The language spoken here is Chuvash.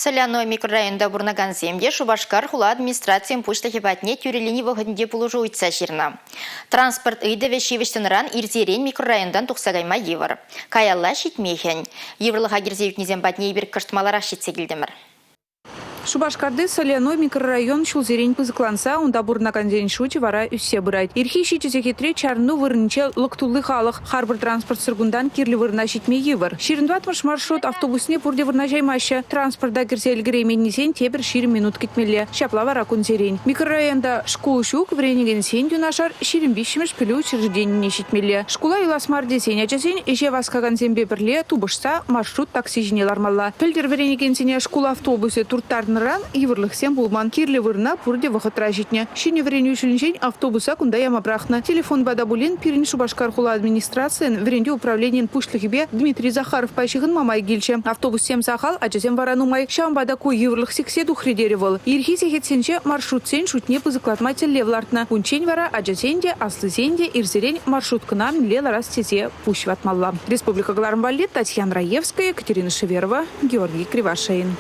Соляной микрорайонта пурӑнакансем те Шупашкар хула администрацийӗн пуҫлӑхӗ патне тӳрӗ лини вӑхӑтӗнче пулӑшу ыйтса ҫырнӑ. Транспорт ыйтӑвӗ ҫивӗч тӑнӑран ирсерен микрорайонтан тухса кайма йывӑр. Каялла ҫитме хӗн. Йывӑрлӑха кӗрсе ӳкнисем патне эпир кӑшт маларах ҫитсе килтӗмӗр. Шупашкарти Соляной микрорайон ҫулсерен пысӑкланса унта пурӑнакансен шучӗ вара ӳссе пырать. Ирхи 7 сехетре чарӑну вырӑнӗнче лӑк тулли халӑх. Харпӑр транспортсӑр кунтан кирлӗ вырӑна ҫитме йывӑр. 24-мӗш маршрут автобусне пурте вырнаҫаймаҫҫӗ. Транспорта кӗрсе ӗлкӗрейменнисен тепӗр 20 минут кӗтмелле. Ҫапла вара кунсерен. Микрорайонта шкул ҫук, вӗренекенсен юнашар 23-мӗш пӗлӳ учрежденине ҫитмелле. Шкула юлас мар тесен ачасен ӗҫе васкакансемпе пӗрле тупӑшса маршрут такси ҫине лармалла. Пӗлтӗр вӗренекенсене шкул автобусӗ турттарнӑран йывӑрлӑхсем пулман. Кирлӗ вырӑна пурте вӑхӑтра ҫитнӗ. Ҫӗнӗ вӗренӳ ҫулӗнчен автобуса кунта яма пӑрахнӑ. Телефонпа та пулин пирӗн Шупашкар хула администрацийӗн вӗрентӳ управленийӗн пуҫлӑхӗпе Дмитрий Захаровпа ҫыхӑнма май килчӗ. Автобуссем сахал, ачасем вара нумай. Ҫавӑнпа та ку йывӑрлӑх сиксе тухрӗ терӗ вӑл. Ирхи сехетсенче маршрутсен шутне пысӑклатма тӗллев лартнӑ. Унччен вара ачасен те, аслисен те ирсерен маршруткӑна мӗнле ларас тесе пуҫ ватмалла. Республика кӑларӑм валли Татьяна Раевская, Екатерина Шеверова, Георгий Кривошеин.